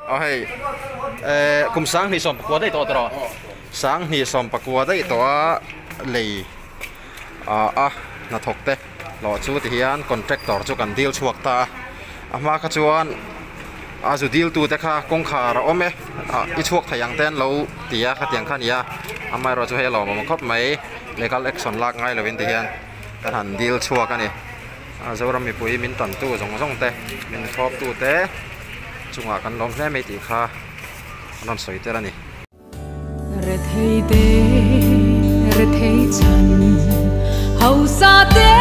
Aw hei eh kum 2019 daih tawh tawh 2019 daih tawh a lei ah a hnathawk te hlawh chu ti hian contractor chu kan dil chhuak ta a a hma kha chuan a zu dil tu te kha kawngkhar a awm e ah i chhuak thei ang te an lo ti a khatiang kha a ni a amaherawhchu hei a lawmawm khawp mai legal action lak ngai lovin ti hian kan han dil chhuak a ni. A Zoram mipui min tantu zawng zawng te min thlawp tu te chungah kan lawm hle mai tih kha an rawn sawi tel a ni. Rethei te rethei chhan hausa te.